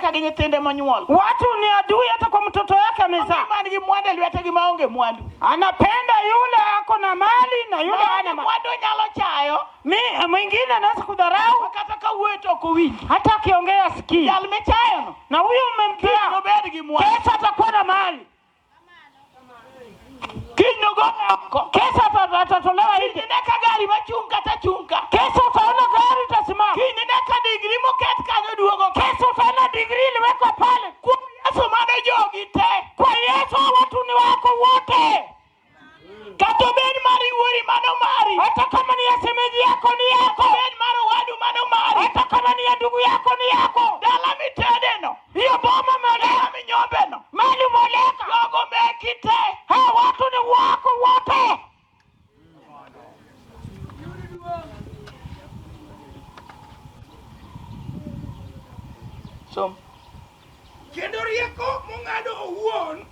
nyaka gi nyithinde monyuol. Watu ni adui hata kwa mtoto yake amezaa. Man gi mwandu e lwete gi maonge mwandu. Anapenda yule ako na mali na yule Maonge hana mali. mwandu nyalo chayo. Mwingine anaweza kudharau Ma kata ka wuoyo to ok owinj. hata akiongea sikii. Jal michayono Na huyo kiny umempea nobed gi mwandu. kesho atakuwa na mali, Kiny nogole oko. kesho atatolewa Kiny nje, nine ka gari machung' kata chung' ka. kesho utaona gari itasimama, Kiny nine ka digri moket kanyo duogo ka. kesho utaona digrii iliwekwa pale. Kuom Yesu mano jogi te. Kwa Yesu watu ni wako wote, Kata obed mar wuori mano mari. hata kama ni ya shemeji yako ni yako, Obed mar owadu mano mari. hata kama ni ya ndugu yako ni yako. Dala mitedeno. Hiyo boma Dala umeoleka, minyombeno. mali umeoleka, Jogo meki te. hawa watu ni wako wote. Som. Kendo rieko mong'ado owuon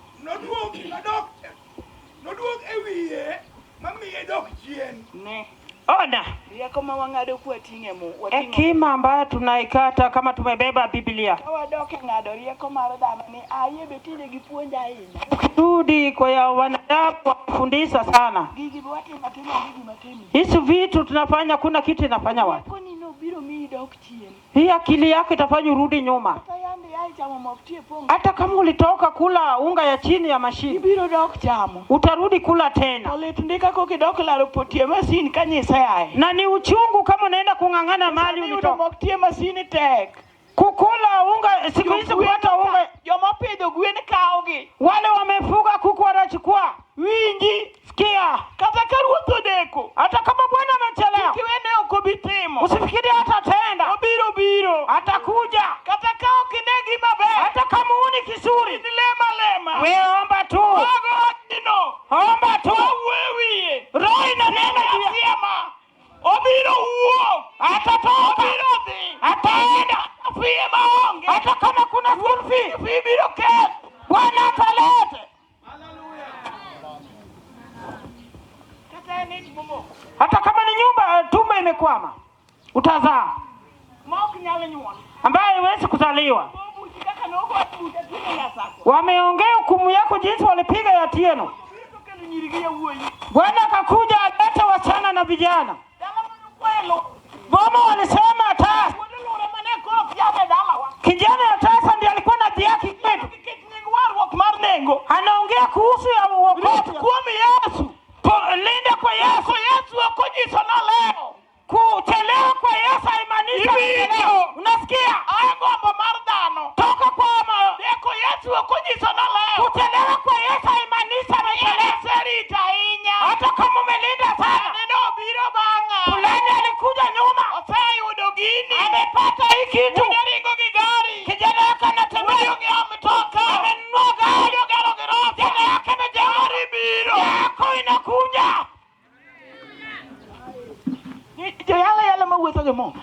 noduog e wiye mamiye dok chien. Ne. Ona Rieko ma wang'ado kwating'e mu. Wating'o. hekima ambayo tunaikata kama tumebeba Biblia. Ka wadok e ng'ado rieko mar dhano ni ayie be tinde gipuonja ahinya. Tukirudi kwa ya wanadamu wakufundisha sana Gigi be watimo atima onge gima timni. hizi vitu tunafanya, kuna kitu inafanya watu. Rieko ni no biro miyi dok chien. Hii akili yako itafanya urudi nyuma, Kata yande yae chamo mok tie pong'. hata kama ulitoka kula unga ya chini ya mashini, Ibiro dok chamo. utarudi kula tena, To lit ndika kokidok laro potie masin kanyise aye. na ni uchungu kama unaenda kung'ang'ana mali Sani yudo ulitoka mok tie masin tek. kukula unga. Siku hizi kupata unga, Joma opidho gwen kawogi. wale wamefuga kuku wanachukua. Winji. Sikia, Kata ka ruoth odeko. hata kama bwana amechelewa, Kik iwene ok obi timo. usifikiri hatatenda, Obiro biro. atakuja. Kata ka ok ine gima ber. Hata kama huni kizuri, In lema lema. wewe omba tu, Mago odino. omba tu. Owuo e wiye. Roho inanena juu ya- Asiema. Obiro wuok. atatoka, Obiro dhi. ataenda, Fiye maonge. hata kama kuna school fee, Fee biro ket. Bwana atalete. Kata en ich momoko. Hata kama ni nyumba tumbo imekwama, utazaa Ma ok nyal nyuol. ambayo haiwezi kuzaliwa. Obuchi kaka nogo bucha tine nyasako. Wameongea hukumu yako jinsi walipiga ya Tieno. Obiro to kelo nyiri gi yawuoyi. Bwana akakuja alete wasichana na vijana. Dala mane kwelo. Boma walisema tasa, Wuod lure mane koro piame dalawa. kijana ya tasa ndiye alikuwa na dhiaki kwetu, Nikech nying warruok mar nengo. anaongea kuhusu ya Rit uokovu. kuom Yesu. Linda kwa Yesu. Ko Yesu ok onyiso noleo. Kuchelewa kwa Yesu haimaanishi Iwinjo. amechelewa. Unasikia? Ae gombo mar dhano. Toka kwa ma... Deko Yesu ok onyiso noleo. Kuchelewa kwa Yesu haimaanishi amechelewa. Iserito ahinya. Hata kama umelinda sana, Neno obiro bang'a. fulani alikuja nyuma, Oseyudo gini. amepata hii kitu. Wuode ringo gi gari. Kijana yake Wuode anatembea, ong'iewo mtoka. amenunua gari, Wuode ogero gorofa. kijana yake amejenga, Gari biro. yako inakuja. Joyalo yalo mawuotho gi muma.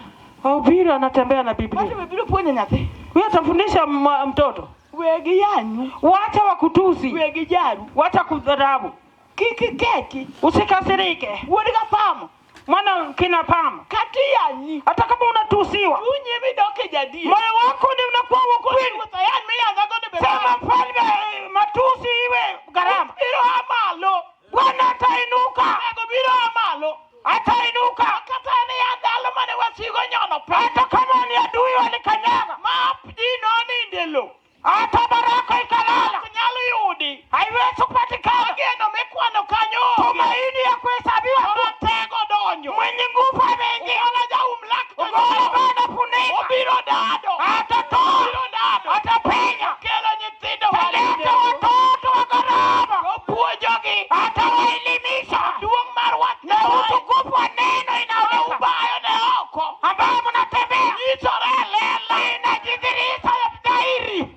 Wahubiri anatembea na Ng'ato Biblia, be biro puonjo nyathi. huyo atafundisha mtoto. Wegi yanyu. Wacha wakutusi, Wegi jaru. wacha kudharau, Kik ikechi. usikasirike. Wuod gapamo. Mwana kina pama, Kata iyanyi. hata kama unatusiwa, Chunyi midok e jadier. moyo wako ni unakuwa wa kweli. Ruoth ayany miyanyago ni be Sema mfalme, matusi iwe gharama. Biro a malo. Bwana atainuka, Nego biro a malo. atainuka, Kata en ya ndalo mane wasigo nyono piny. hata kama ni adui walikanyaga, Ma ji noninde lo. hata baraka ikalala, Ok nyal yudi. haiwezi kupatikana. Geno mikwano kanyo onge. Tumaini ya kuhesabiwa, Ratego donjo. mwenye nguvu ameingia, Ola jaum lak to Ogola bana funika, Obiro dado. atatoa, Obiro dado. atapenya, Kelo nyithindo taleta watoto wa gharama, Opuonjogi. atawaelimisha Duong' mar wach na utukufu wa neno inaonekana ubayo ne oko. ambayo mnatembea Nyisore e lela. inajidhihirisha ya dhahiri.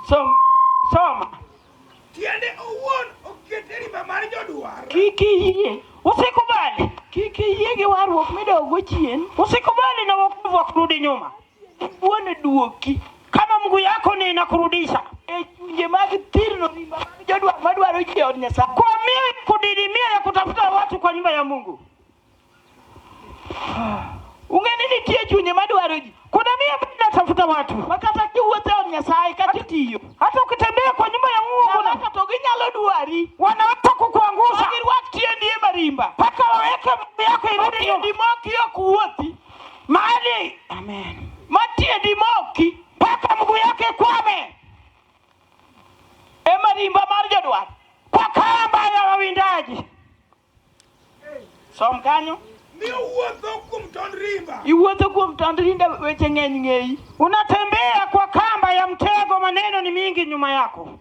Som. Soma, Tiende owuon okete rimba mar jodwar. Kik iyie. usikubali, Kik iyie gi warruok midogo chien. usikubali na wokovu wa kurudi nyuma. Wuon duoki. Kama mguu yako ni inakurudisha E chunje mag thirno rimba mag jodwar madwaro ji e od Nyasaye. kwa mioyo kudidimia ya kutafuta watu kwa nyumba ya Mungu. Ung'e ni nitie chunje madwaro ji. Kuna mioyo wanafukuza watu. Makata kiwuotho e od Nyasaye kata itiyo. Hata ukitembea kwa nyumba ya Mungu Nyaraka to ginyalo dwari. wanaweza kukuangusha Girwak tiendi e marimba. mpaka waweke mguu yako irudi nyuma Tiendi moki ok wuothi. mahali. Amen. Ma tiendi moki Mpaka mguu yake ikwame e marimba mar jodwar. kwa kamba ya wawindaji. Som kanyo. Mi owuotho kuom tond rimba. Iwuotho kuom tond rinda weche ng'eny ng'eyi. Unatembea kwa kamba ya mtego, maneno ni mingi nyuma yako.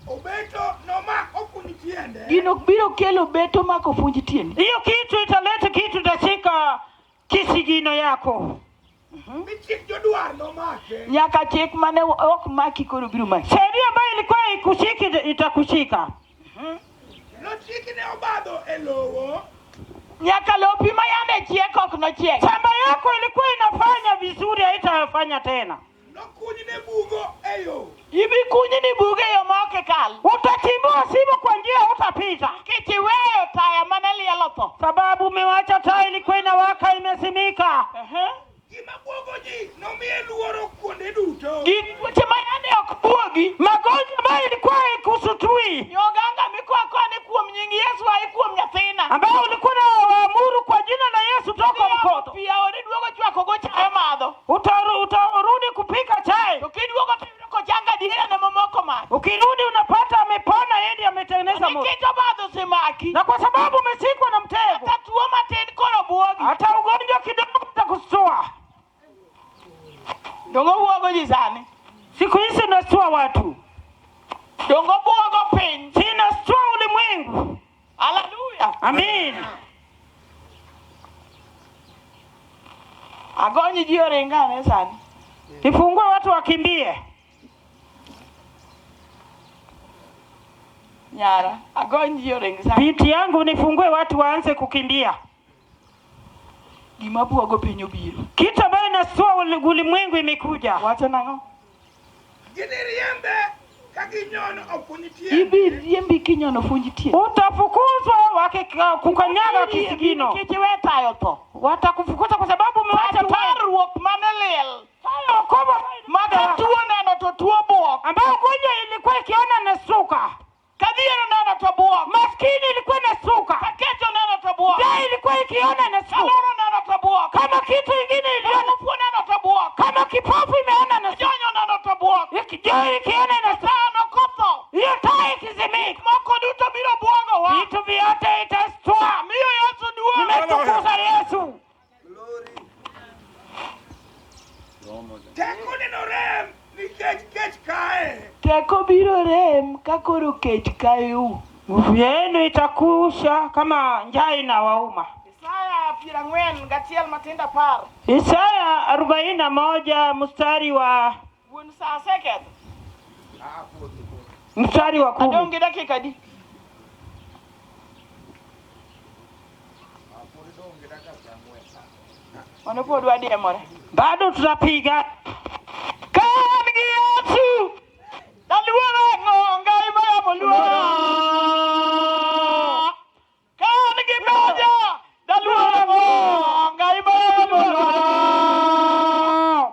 Obeto nomak okuny tiende. Gino biro kelo beto mako funj tiendi. Hiyo kitu italeta kitu, itashika kisigino yako. Mi chik jodwar nomake. Nyaka chik mane ok maki koro biro maki. Sheria ambayo ilikuwa ikushiki itakushika. Nochikne obadho e lowo. Nyaka lopi ma yande chiek ok nochiek. Shamba yako ilikuwa inafanya vizuri, haitafanya tena. Nokunyne bugo e yo. Ibi kunyni buge yo ma ok ikal. Utachimbua shimo kwa njia utapita, Nikech iweyo taya mane liel otho. sababu umewacha taa ilikuwa inawaka imezimika. Gima bwogo ji nomiye luoro kuonde duto. Gik tuoche ma yande ok buogi. Magonjwa ambayo ilikuwa ikusutui, Nyoganga mikwa ni kuom nying Yesu ai kuom nyathina. ambayo ulikuwa na waamuru kwa jina la Yesu toka mkoto, Pi aora iduogo chwako go chae madho. Utarudi kupika chai. To kiduogo to iyudo kochanga diera ne momoko mach. Ukirudi unapata amepona, yeye ametengeneza moto, Nikech obadho osemaki. na kwa sababu umeshikwa na mtego, Kata tuo matin koro buogi. hata ugonjwa kidogo utakustua. Dongo buogo ji sani. Siku hizi unastua watu, Dongo buogo piny. sinastua ulimwengu. Haleluya. Amin. Agony ji oringane sani. Nifungue watu wakimbie. Nyara, agony ji oring sani. Binti yangu, nifungue watu waanze kukimbia. Gima buogo piny obiro. Kitu ambayo inastua ulimwengu imekuja. Wacho nang'o? Giniriembe ka ginyono okuny tiende. Ibi riembi kinyono funj tiendi. Utafukuzwa wakikukanyaga kisigino, Nikech iwe taya otho. watakufukuza kwa sababu umewacha Kata taa warruok mane liel. taa ya wokovu Maka tuo neno to tuo buok. ambayo ugonjwa ilikuwa ikiona nasuka, Ka dhier oneno to buok. maskini ilikuwa inasuka, Ka kech oneno to buok. njaa ilikuwa ikiona Ka inasuka, loro oneno to buok. kama kitu ingine Ka iliona, muofu oneno to buok. kama kipofu imeona nasuka, Jony oneno to buok. juu ikiona inasuka, Tano kotho. hiyo taa ikizimika, Moko duto biro buogowa. vitu vyote itastua. Miyo Yesu duong'. Nimetukuza Yesu. Teko neno rem nikech kech kae. Teko biro rem ka koro kech kayou. Nguvu yenu itakusha kama njaa inawauma. Isaya 41 matindo 10. Isaya 41 mstari wa Wuon sa aseketho. mstari wa Adong' 10. gi dakika adi? Mano pod wadiemore. Bado tutapiga. Ka an gi Yesu, daluoro ang'o? Ngai mayamo luoro. Ka an gi meja, daluoro ang'o? Ngai mayamo luoro.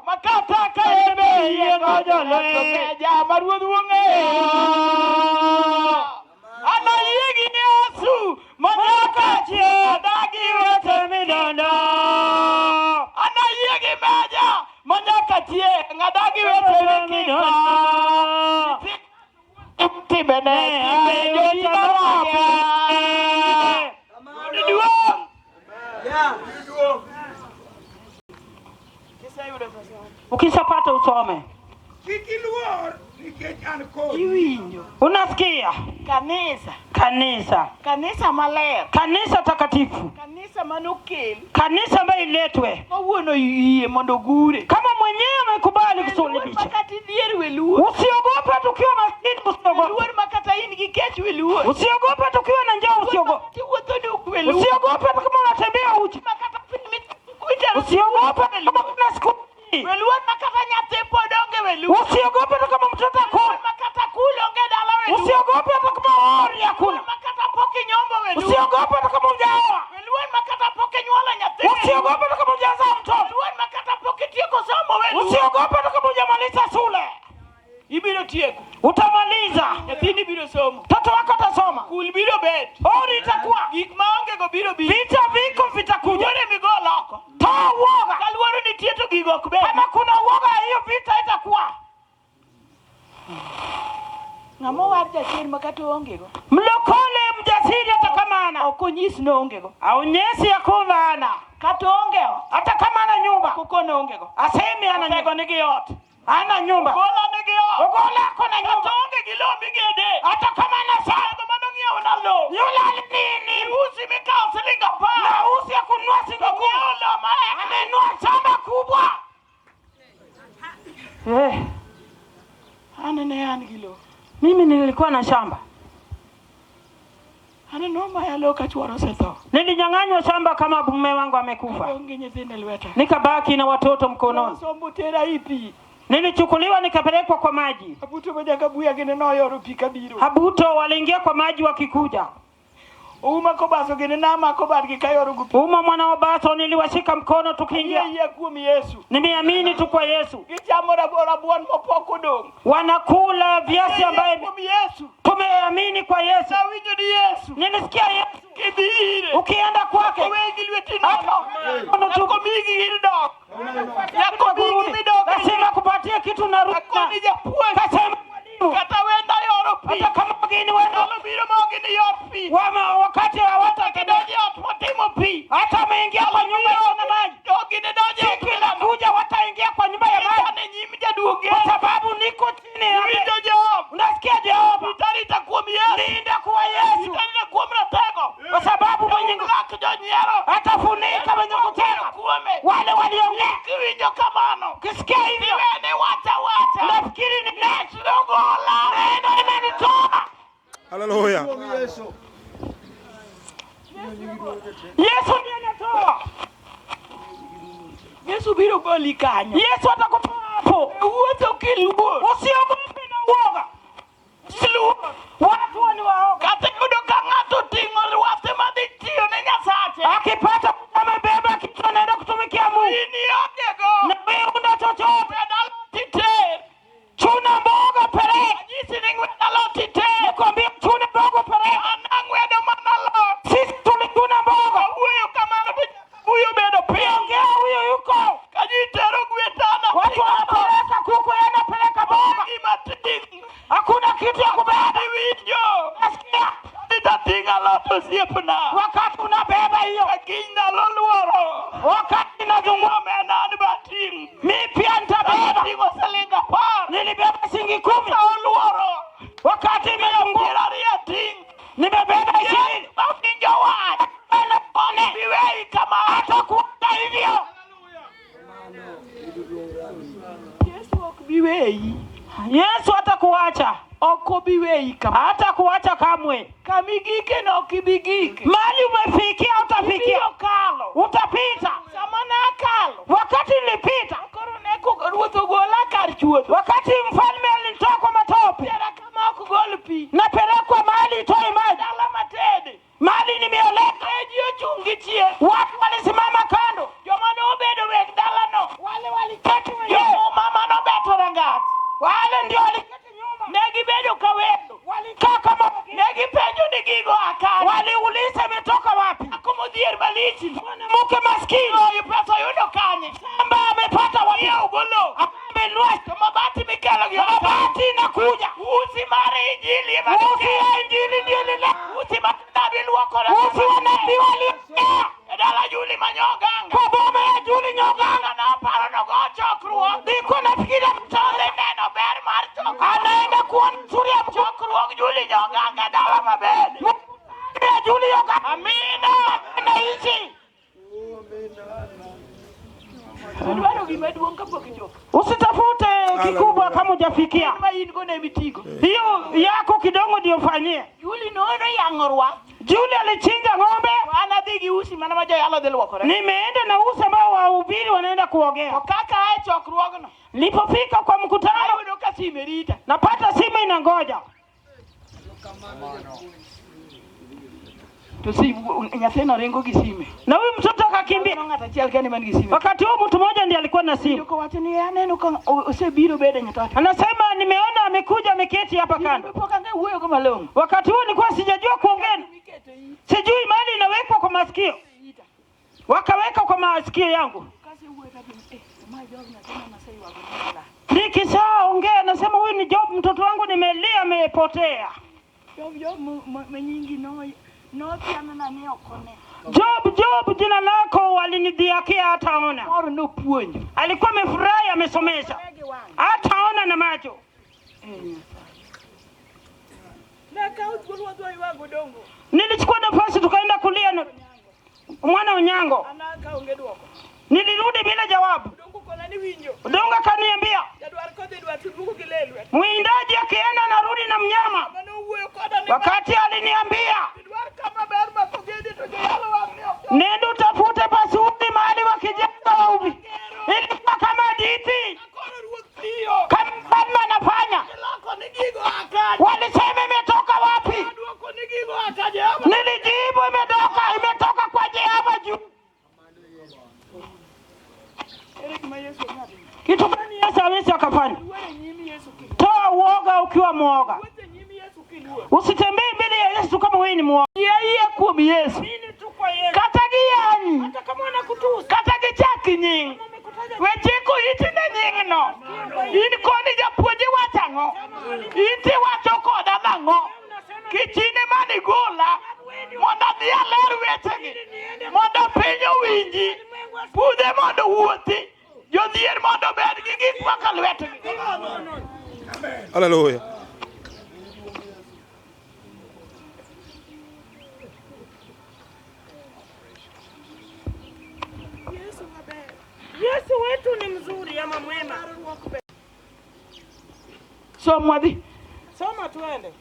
Makata ka en e yie gojole, meja ma ruodh wong'eyo. An ayie gi Yesu, ma nyaka chieng' adagi weche midondo. An ayie gi meja, ma nyaka chieng' adagi weche mikiko. Timbene, timbe jodito Duong'. Kiseyudo pesa. Ukishapata usome. Kik iluor nikech an kodi. Iwinjo. Unasikia? Kanisa. Kanisa, Kanisa maler. kanisa takatifu, Kanisa manokel. kanisa ambayo iletwe Kawuono yie mondo ogure. kama mwenyewe amekubali Luor kusulubisha. makata idhier we luor. Usiogope tukiwa maskini, usiogope. Luor makata in gi kech we luor. Usiogope tukiwa na njaa, Luor usiogope. makata iwuotho duk we luor. Usiogope hata kama unatembea uchi. Makata piny mitero. Usiogope hata kama kuna siku. We luor makata nyathi pod onge we luor. Usiogope hata kama mtoto Luor hakuna. makata kul onge dala we luor. Usiogope hata kama ori hakuna. Luor makata pok inyombo we luor. Usiogope hata kama hujaoa. We luor makata pok inywolo nyathi. we luor. Usiogope hata kama hujazaa mtoto. Luor makata pok itiyo Kitieko somo we luor. Usiogope hata kama hujamaliza shule, Ibiro tieko. utamaliza. Nyathini biro somo. Mtoto wako atasoma, Kul biro bet. ori itakuwa, Gik maonge go biro biro. vita viko vitakuja. Luoro emigo loko. Toa uoga. Ka luoro nitie to gigo ok bed. Kama kuna uoga, hiyo vita itakuwa. Ng'ama owar jachien ma kata oonge go. Mlokole mjasiri, hata kama ana Ok onyis ni oonge go. aonyesi ya kwamba ana, Kata oonge ot. hata kama ana nyumba, Ok okon oonge go. asemi ana Tego nyumba, nigi ot. ana nyumba, Gola nigi ot. Ogola ako na Kata nyumba, oonge gi lowo migede. hata kama ana shamba, Tego manong'iewo na lowo. yule alinini Usi mikawo siling 10. na usi ya kununua siku Ong'iewo kumi, lowo ma amenunua shamba kubwa. Eh, An ne an gi lowo. mimi nilikuwa na shamba, An nomaya lowo ka chuora osetho. nilinyang'anywa shamba kama mume wangu amekufa, Adong' gi nyithindo e lweta. nikabaki na watoto mkononi. Sombo tera i pi. Nilichukuliwa nikapelekwa kwa maji. Abuto ma jakabuya gini noyoro pi kabiro. Habuto waliingia kwa maji wakikuja. Ouma kobaso gini namako badgi kayoro go pi. Uma mwana wa Baso niliwashika mkono tukiingia. Ayie yie kuom Yesu. Nimeamini tu kwa Yesu. Gichamo rabuon mopok odong'. Wanakula viazi Ayie ambaye kuom Yesu. tumeamini kwa Yesu. Awinjo ni Yesu. Nilisikia Yesu Kidhi ire. ukienda kwake Owegi lweti nono. Mkono tu Nyako migi gir dok. Nyako migi kurudi. midok. Lazima kupatia kitu na rudi. Akoni japuonj. Kasema mwalimu, Kata wenda yoro pi. hata kama wageni wenu Ndalo biro ma ok giniyor pi. wama wakati hawata Gidonjo e ot motimo pi. hata wameingia kwa nyumba isiyo na maji, Ok ginidonj e ot siku inakuja wataingia kwa nyumba ya maji, Gitane nyim jaduong' kwa sababu niko chini ya Iwinjo Jehova. Unasikia Jehova, Itarita kuom Yesu. linda kuwa Yesu, Itarita kuom ratego. kwa sababu mwenye nguvu Lak jonyiero. atafunika wenye kuteka Kuome. wale waliongea. Kiwinjo kamano. Ukisikia hivyo, Iwene wacha wacha. nafikiri ni Yesu nogola. neno imenitoa. Hallelujah. Yesu ndiye anatoa. Yesu biro goli kanyo. Yesu atakutoa hapo. Wuotho kiluor. Usiogope na uoga. Luor. Watu ni waoga. Kata yudo ka ng'ato oting'o rwathe madhi tiyo ne Nyasache. Akipata mtu amebeba kitu anaenda kutumikia Mungu, In ionge go. na wewe una chochote, Ng'wed alot iter. chuna mboga peleka. Anyisi ni ng'wed alot iter. Nikwambia chuna mboga peleka. An ang'wedo mana alot. Sisi tulichuna mboga. Awuoyo kamano to jakabuyo bedo piny. Ongea huyo yuko Ka ji tero gwetana. watu wanapeleka kuku, yeye anapeleka mboga. Gima ting'. Hakuna kitu ya kubeba. Iwinjo. Nasikia Nitating'o alot osiepna. wakati unabeba hiyo, Kiny ndalo luoro. wakati nazungumza Omenda an bating'. mi pia nitabeba. Ating'o siling 10. Nilibeba shilingi 10 Sa oluoro. wakati imezunguka, 20 ating'. nimebeba 20. Awinjo wach. Biweyi kamano. Hata kuenda hivyo Yesu ok biweyi. Yesu hatakuacha, Ok obiweyi kamano. hatakuacha kamwe. Kamigike no ok ibi gike. Mali umefikia, utafikia, Ibiro kalo. utapita. Sama nakalo. Wakati nilipita, Koro ne ruoth ogola kar chuodho. wakati mfalme alinitoa kwa matope, Tera kama ok gol pi. napelekwa mahali itoe maji, Dala matede. mahali nimeoleka. Ne ji ochung' gi chien. Watu walisimama kando, Joma nobedo weg dalano. wale waliketi wenyewe, Jomuma manobeto rangach. wale ndio waliketi nyuma, Ne gibedo ka wendo. walikaa kama wageni. Ne gipenjo ni gigo a kanye. Waliuliza imetoka wapi? Dhako modhier malich. Mwanamke maskini Loyo pesa oyudo kanye. shamba amepata wapi? Ng'iewo go lowo. Amenunua To mabati mikelo gi mabati inakuja. Usi mar injili ema Usi ya injili ndio lile Usi mar nabii luokore. usi wa nabii waliongea E dala Juli Manyoganga. kwa boma ya Juli Nyoganga. Naparo nogo chokruok. Niko nafikiria Tore neno ber mar chokruok. anaenda kuona sura ya mkuu Chokruok Juli Nyoganga dala maber. ya Juli Nyoganga. Amina. Anaishi. Idwaro gima duong' kapok ichopo. Usitafute kikubwa kama hujafikia. Ma in go ne mitigo. Hiyo yako kidogo ndio fanyie. Juli nono yang'o rwath. Juli alichinja ng'ombe, To an adhi gi usi mana ma joyalo dhi luokore. nimeenda na usi ambao wahubiri wanaenda kuogea. To kaka ae chokruogno, Nilipofika kwa mkutano, ayudo ka sime rita. napata simu inangoja. To si nyathino ringo gi sime. Na huyu mtoto akakimbia. Mano ng'at achiel kende man gi sime. Wakati huo mtu mmoja ndiye alikuwa na simu, Joko wacho ni aneno ka osebiro bedo nyatoto. anasema nimeona amekuja ameketi hapa kando. Pok ang'e wuoyo go malong'o. Wakati huo nilikuwa sijajua kuongea, Miketo ita. sijui mahali inawekwa kwa masikio, wakaweka kwa masikio yangu. Kasewuoyo kadhi ma Job nyathina naseywago ni olal. Nikishaongea nasema huyu ni Job, mtoto wangu nimelia, amepotea. Job Job ma nyingi no nothianona ni ok one. Job, Job, jina lako walinidhiakia, hataona. Moro nopuonjo. Alikuwa amefurahi, amesomesha, Ne gi wang'e. hataona na macho. Eh, Nyasaye. Nakawo thuolo wadhi waywago Odongo. Nilichukua nafasi tukaenda kulia na mwana Onyango. An kaonge duoko. Nilirudi bila jawabu. Odongo kona ni winjo. Odongo akaniambia Jadwar kodhi dwa to duogo gi le lwete. mwindaji akienda narudi na mnyama. Mano wuoyo koda ni Wakati aliniambia dwar kama ber mako gede to joyalo wang' ni ok nenda utafute pazuri mahali wakijenga waubi, ilikuwa kama hadithi, Koro ruoth tiyo. kama mfalme anafanya. Iloko ni gigo akaja. Walisema imetoka wapi? Aduoko ni gigo akaja. Jehova. Nilijibu imetoka kwa Jehova juu. Ere gima Yesu onyalo. Kitu gani Yesu hawezi akafanya? Luor e nyim Yesu kiluor. Toa uoga ukiwa mwoga, Wuoth e nyim Yesu kiluor. usitembee mbele ya Yesu kama wewe ni mwoga. Yie kuom Yesu. Mimi tu kwa Yesu, Kata giyanyi. hata kama wanakutusi, Kata gichaki nying. We chiko iti ne nyingno. In koni japuonj iwacho ang'o? In tiwacho koda nang'o? Kichine manigola mondo adhi aler wechegi mondo piny owinji pudhe mondo owuothi jodhier mondo obed gi gik moko e lwetgi. Hallelujah. Yesu wetu ni mzuri ama mwema. Som wadhi. Soma tuende.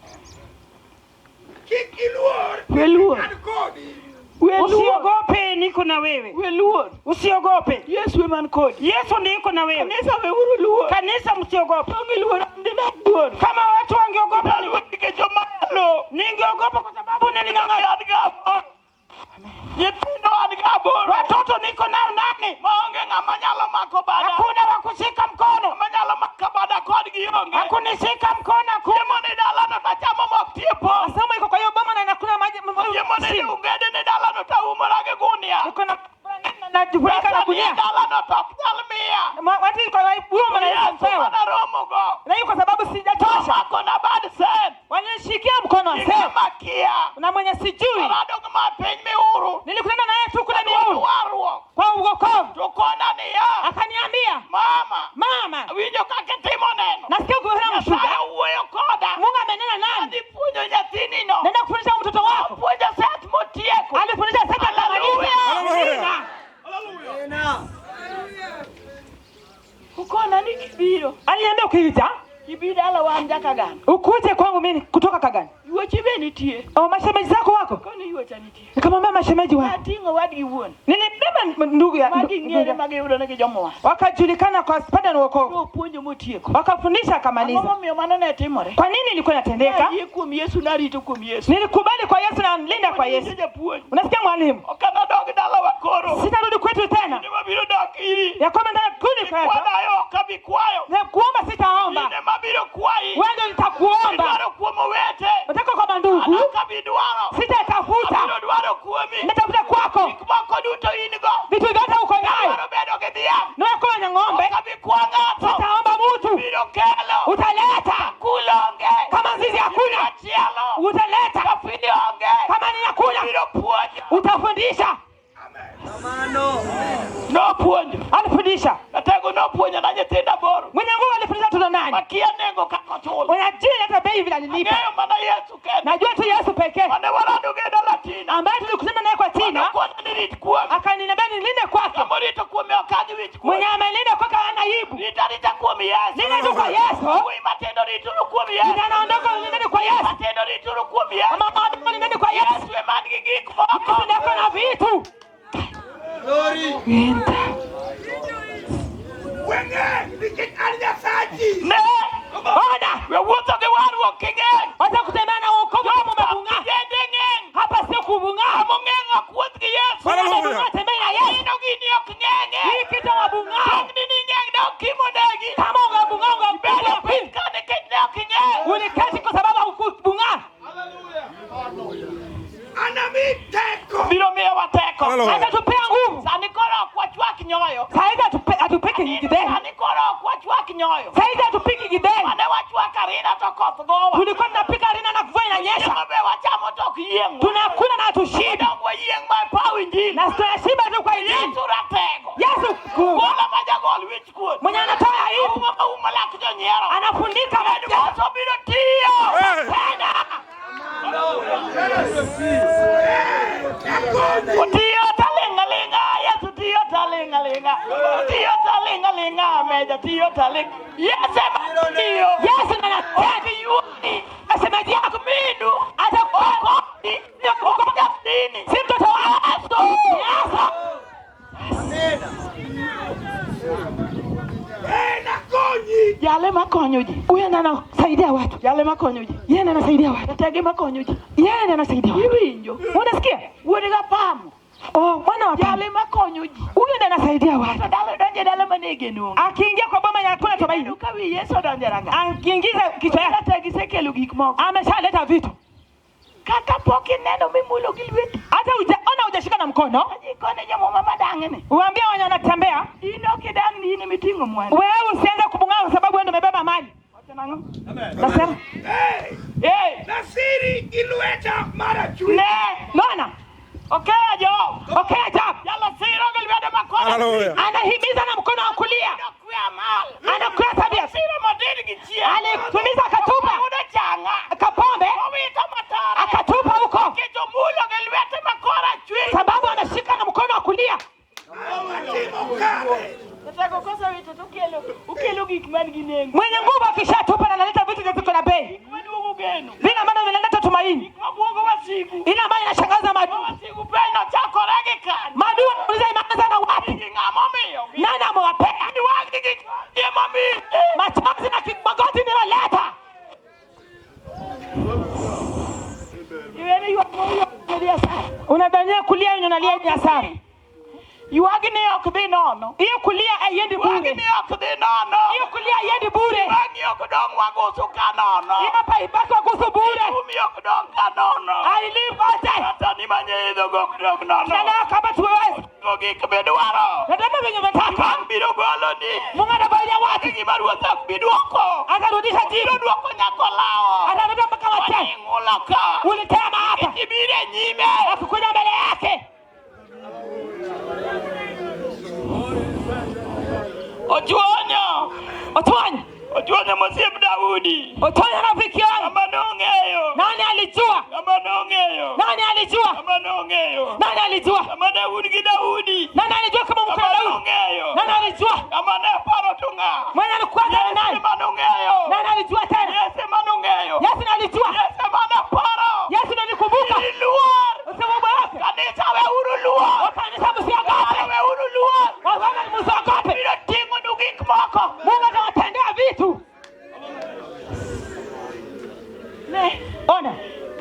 Kik iluor. We luor. An kodi. We luor. Usiogope, niko na wewe. We luor. Usiogope, Yesu ema ni kodi. Yesu ndiko na wewe. Kanisa weuru luor. Kanisa, msiogope. Onge luor an luor. Kama watu wangeogopa, Luor nikech omalo. ningeogopa kwa sababu niling'ang'ana. An gaboro. Nyithindo an gaboro. Watoto niko nao nane, Maonge ng'ama nyalo mako bada. hakuna wa kushika mkono, Ng'ama nyalo mako bada kodgi onge. hakunishika mkono, hakuna. Chiemo ni dalano tachamo mok tie pong'. Nasema iko kwa hiyo boma na inakula maji Chiemo ni ungede ni dalano taumora gi gunia. iko na najifunika Pesa na ni gunia. dalano to ok nyal miya. Watu iko kwa boma na Yesu pewa. manaromogo. Na hiyo kwa sababu sijatosha. Omako na bad sen. Walinishikia mkono wa Gi sema ng'ama kia. na mwenye sijui. Arado gi ma piny miuru. Nilikutana naye tu kule Adwaro Miuru warruok. kwa uokovu. To kona niya. Akaniambia, Mama. mama, Awinjo kaka itimo neno. nasikia ukihubiri Nyasaye mshuhuda. owuoyo koda. Mungu amenena nami. Adhi puonjo nyathini no. Naenda kufundisha mtoto wako. Opuonjo Seth motieko. Alifundisha sasa akamaliza. Hallelujah. Ukona ni kibiro. Aliniambia ukija, Ibi dalawa an jakagan. ukuje kwangu mimi kutoka Kagani. Yuochi be nitie. Oh, mashemeji zako wako? Koni yuocha nitie. Nikamwambia mashemeji wako. Ating'o wadgi wuon. Nilibeba ndugu ya Maging'ere magiyudo ni gijomowa. wakajulikana kwa pande na wokovu. Nopuonjo motieko. Wakafundisha Ang'o akamaliza. momiyo mano ne timore? Kwa nini ilikuwa inatendeka? Ayie kuom Yesu narito kuom Yesu. Nilikubali kwa Yesu na linda kwa Winjo Yesu. japuonj. Unasikia mwalimu? Ok anadog dalawa koro. Sitarudi kwetu tena. Kinde mabiro dak iri. Ya kwamba nitarudi kwetu. Kwadayo ok abi kwayo. Na kuomba sitaomba. In ema biro kwayi. Wewe ndio nitakuomba. Idwaro kuom owete. Nataka kwa An mandugu. ok abi dwaro. Sitatafuta. Abiro dwaro kuomi. Natafuta kwako. Gik moko duto in go. Vitu vyote uko nayo. Adwaro bedo gi dhiang'. Nakuwa na ng'ombe. Ok abi kwa ng'ato. Sitaomba mtu. Biro kelo. Utaleta. Kulonge. Kama zizi hakuna. Machielo. Utaleta. Kafili onge. Kama ni hakuna. Biro puonjo. Utafundisha. Nopuonjo. Alifundisha. Atego nopuonjo na nyithindo aboro. Mwenye nguvu alifundisha tuna nani? Makia nengo kaka ochulo. Unajua hata bei vile alilipa. Ang'eyo mana Yesu kende. Najua tu Yesu pekee Mane warado gi e dala Tina. ambaye tulikutana naye kwa Tina, Nokona ni rit kuome. akaniambia nilinde kwake. Kama orito kuome ok adhi wich kuome. Mwenye amelinda kwake hana aibu. Rit arita kuom Yesu. Linda tu kwa Yesu. Wuoyi matindo rituru kuom Yesu. Vijana wadogo lindeni kwa Yesu. Matindo rituru kuom Yesu. Mama wadogo lindeni kwa Yesu. Yesu ema nigi gik moko. Yesu ndiye ako na vitu. Weng'e nikech an Nyasachi. Ne. Ona, We wuotho gi warruok king'eny. wacha kutembea na wokovu kama umebung'aa. Jende ng'eny. Hapa sio kubung'aa. githeri. Sani koro ok wachwak nyoyo. Saizi hatupiki githeri. Mane wachwak arina to koth gowa. Tulikuwa tunapika harina na mvua inanyesha. Chiemo be wachamo to ok yieng'wa. Tunakula na hatushibi. Dong wayieng' ma paw injili. Na tunashiba tu kwa injili. Yesu ratego. Yesu kuu. Gola ma jagol wich kuot. Mwenye anatoa aibu Oumo maumo lak jonyiero. anafunika Med macho. moso biro tiyo. Tena. Otiyo taling' aling'a, Yesu tiyo taling' aling'a. Otiyo taling' aling'a, meja tiyo taling'. Yesu ema tiyo. Yesu ndiye anatenda. Ok yuori. Shemeji yako Ok minu. atakuwa Ok odi. Ok nyathini. si mtoto wako. Yesu. En akonyi. Jale makonyo ji. Huyo ndiye anasaidia watu. Jale makonyo ji. Yeye ndiye anasaidia watu. Jatege makonyo ji. Yeye ndiye anasaidia watu. Iwinjo. Unasikia? Wuod gapamo. Oh, mwana wa Jale makonyo ji. huyo ndiye anasaidia watu. To dala donjo e dala mane geno onge. Akiingia kwa boma ya hakuna tumaini. Iyudo ka wi Yesu odonjo e rangach. Akiingiza kichwa yake Jategi sekelo gik moko. ameshaleta vitu. Kata pok ineno mimulo gi lweti. Hata hujaona hujashika na mkono. Ajikone jomuma madang'ni. Uambie wenye wanatembea, In ok idang'ni in emiting'o mwandu. wewe usianze kubung'aa kwa sababu wewe ndio umebeba mali. Wacho nang'o? Nasema, Hey, Hey, nasiri gi lweta mar achwich. ne! naona Okeya Job. okay, ajabu. Jalo siro gi lwedo makona. Hallelujah. Anahimiza na mkono wa kulia, Okwe mal. anakuya tabia, Siro modin gi chien. alitumiza akatupa Oyudo chang'a. kapombe, Owito matare. akatupa huko, Nikech omulo gi lwete makora achwich. sababu anashika na mkono wa kulia. Atimo kare. Jatego kosewito to okelo okelo gik man gi nengo. Mwenye nguvu akishatupa na analeta vitu vya ziko na bei, Gik maduogo geno. vile ambavyo vinaleta tumaini, Gik mabuogo wasigu. ile ambayo inashangaza maadui. Wasigu piny nochakore gi kanye. Maadui wanauliza imeanza na wapi? Gi ng'ama omiyogi. Nani amewapea? Wagi gi emomiyi. Machozi na magoti niloleta. Iwene ywak moywak ni asara. Unadhania kulia yenye unalia ni hasara? Ywagni ok dhi nono. Hiyo kulia haiendi bure, Ywagni ok dhi nono. hiyo kulia haiendi bure, Ywagni ok dong' wagusu ka nono. hiyo paibaki wagusu bure, Umi ok dong' ka nono. ailipote Kata ni manyeidho ok dong' nono. tena kama tuwezi Go gik midwaro. nataka venye umetaka. Ywak biro goloni. Mungu anabainia watu, Gima ruoth ok bi duoko. atarudisha Biro jibu, duoko nyako lawo. atarudisha mpaka watena. Waning'ulo ka. Ulitema hapa Ibiro e nyime. akikuja mbele yake. Ochuonyo. Otwanya, Ochuonyo mosiep Daudi. Otwanya rafiki yangu, Ng'ama nong'eyo. nani alijua? Ng'ama nong'eyo. Nani alijua? Ng'ama nong'eyo. Nani alijua? Ng'ama Daudi gi Daudi. Nani alijua kama mko na Ng'ama Daudi? nong'eyo. Nani alijua? Ng'ama ne paro to ng'a? Mwenye alikuwa ni Yesu nani? ema nong'eyo. Nani alijua tena? Yesu ema nong'eyo. Yesu ndiye alijua. Yesu ema ne paro. Yesu ndiye alikumbuka. Iluor. Sababu yake. Kanisa weuru luor. Kanisa msiogope. Weuru luor. Wafanya msiogope. Biro ting'onu gik moko. Mungu atawatendea vitu. Ne. Ona,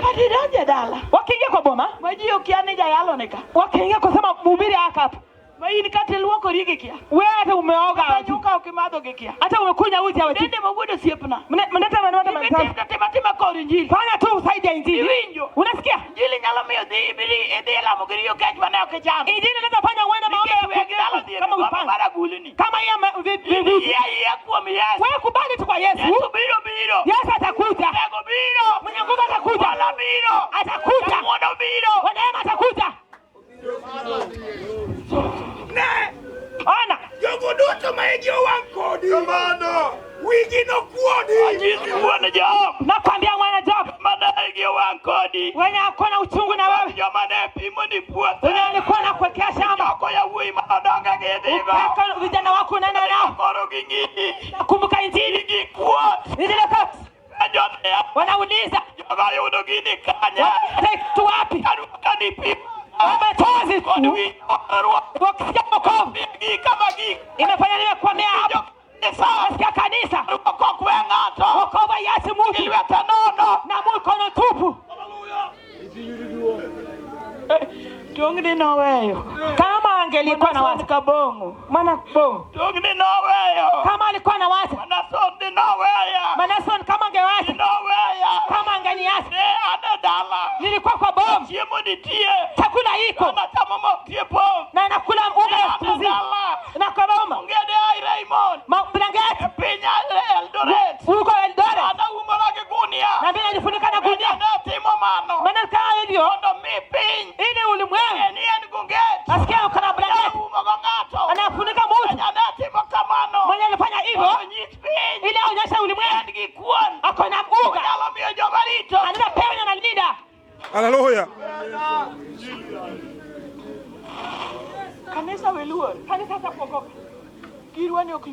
Kata idonjo e dala. wakiingia kwa boma, Ma ji okia ni jayalo ni ka. wakiingia kusema mhubiri haka hapa. Ma in kata iluokori gi kia. Wewe hata umeoga, Kata nyuka ok imadho gi kia. hata umekunywa uji hawajui. Dende mawuod osiepna. Mneta maneno Itim to tim atima kor injili. Fanya tu usaidi ya injili. Iwinjo. Unasikia? Injili nyalo miyo dhi ibiri idhi lamo gi riyo kech mane ok ichamo. Injili inaweza fanya uende maombi Nikech ya weg ndalo kujibu dhier kama gombo upanga. mar agulni. Kama hiyo Yie ayie kuom Yesu. Wewe kubali tu kwa Yesu. Yesu biro biro. Yesu atakuja. Tego biro. Mwenye nguvu atakuja. Bwana biro. Atakuja. Jang'wono biro. Wa neema atakuja. Ne, Ona, jogo duto ma igi owang' kodi. Wigi nokuodi. Anyisi wuon Job. nakwambia mwana Job, Mane igi owang' kodi. wenye hakuna uchungu na wewe, Joma ne pimoni puothe. wenye walikuwa na kuwekea shamba, Joko yawuoyi manodonge gidhigo. upeka vijana wako unaenda nao. Koro ging'iyi. Kumbuka injili, Igi kuot. injili kwa Penjo niya. wanauliza Jogo yudo gini kanye? kitu wapi? Kaduoka ni pimo. Wametozi Kod tu wich warruok. wakisikia wokovu Gi kama gik. imefanya nimekwamia hapa. Kanisa. Nasikia kanisa Ruok ok we ng'ato. wokovu haiachi Gi mtu lwete nono. na mkono tupu. Tungni noweyo. Kama angelikuwa na Manason wasa kabong'o. mwana bongo, Tungni noweyo. kama alikuwa na wasa Manason ni noweya. Manason, kama angewasa, Noweya. kama angeniasa, Ne an e dala. nilikuwa kwa bomu, Chiemo nitie. chakula iko An achamo mok tie pong'. na nakula Ne unga an e mzima dala. na kwa boma Onge de aire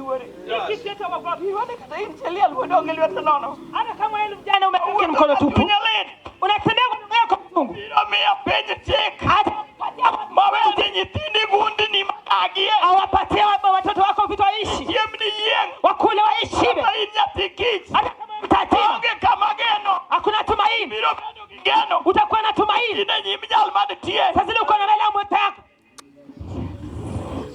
Giluore. Kiketo wagopi. Iwone kata in cheliel wuodonge lwete nono. Hata kama wewe ni mjane umebaki mkono tupu. Chunya lit. Unatembea kwa kwa Mungu. Biro miyo piny chik. Hata Maweche nyithindi gundni madagie. awapatie watoto wako vitu waishi. Chiemni yieng'. Wakule waishibe. Kata in nyathi kich. Hata kama wewe mtatima. Onge kama geno. Hakuna tumaini. Biro bedo gi geno. Utakuwa na tumaini. In e nyim jal mantie. Sasa ile uko na mbele ya mwenzako.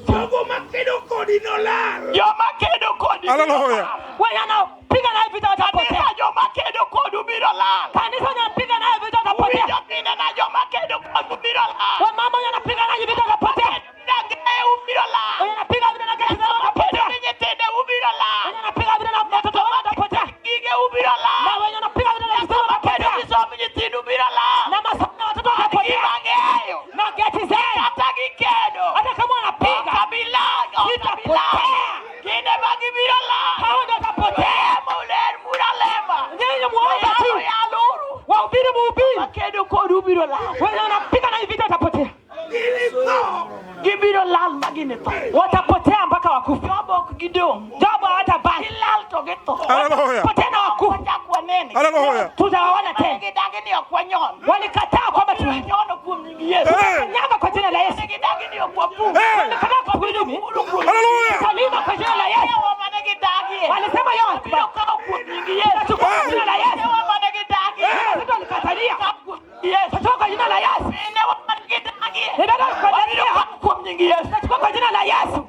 Jogo makedo kodi nolal. Joma kedo kodi. biro Hallelujah. lal. Wewe anapiga naye vita watapotea. Kanisa joma kedo kodu biro lal. Kanisa wanapiga naye vita watapotea. Uwinjo kinde na joma kedo kodu biro lal. Wamama wanapiga naye vita watapotea. Nangeye ubiro lal. Wanapiga vita na kanisa Kedo watapotea. gi nyithinde ubiro lal. Wanapiga vita na watoto wao watapotea. Gige ubiro lal. Na wenye wanapiga vita na kanisa Joma kedo watapotea. gi somb nyithindu biro lal. Na masomo ya watoto An watapotea. gima ang'eyo. Na geti zenu. Kata gikedo. Hata kama wanapiga Ok abi lal. Ok abi lal. Sitapotea. Kinde ma gibiro lal. hao ndio watapotea. Lemo ler mura lema. Nyinyi muombe tu. Yalo yaluru. Wahubiri muhubiri. Makedo kodu biro lal. Wenye wanapiga na hii vita watapotea. Ginitho. Gibiro lal ma ginitho. Watapotea mpaka wakufe. Job ok gidong'. Job hawatabaki. Gilal to githo. Hallelujah. Potea na wakufe. Wachak wanene. Hallelujah. Tutawaona tena. Gidagi ni ok wanyon. Walikataa kwamba Wabiro tuwe nyono kuom nying Yesu. Hey. kanyaga kwa jina la Yesu. Gidagi ni ok wapur. Hey. Walikataa kuhudumi. Hallelujah. Tutalima kwa jina la Yesu. Yawa mane gidagie. Walisema yote. Wabiro kawo kuom nying Yesu. Tutachukua kwa jina la Yesu. Yawa mane gidagie. Watoto walikatalia. Kawo kuom nying Yesu. Tutachukua kwa jina la Yesu. Mine mane gidagie. Ni dada Wabiro walikatalia. kawo kuom nying Yesu. Tutachukua kwa jina la Yesu.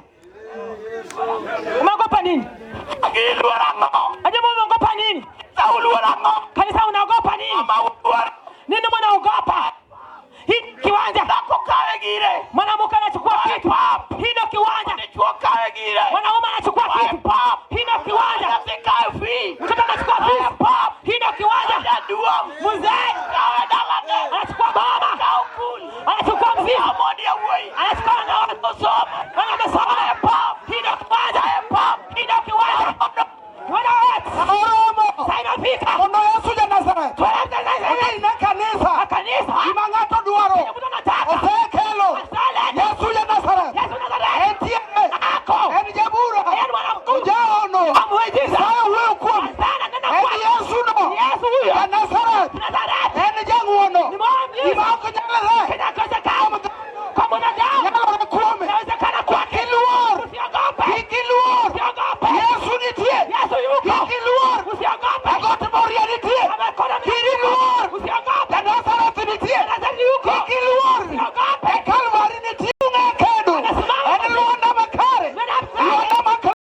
Umeogopa nini? Giluoro ang'o? Ajabu umeogopa nini? Kanisa uluoro ang'o? Kanisa unaogopa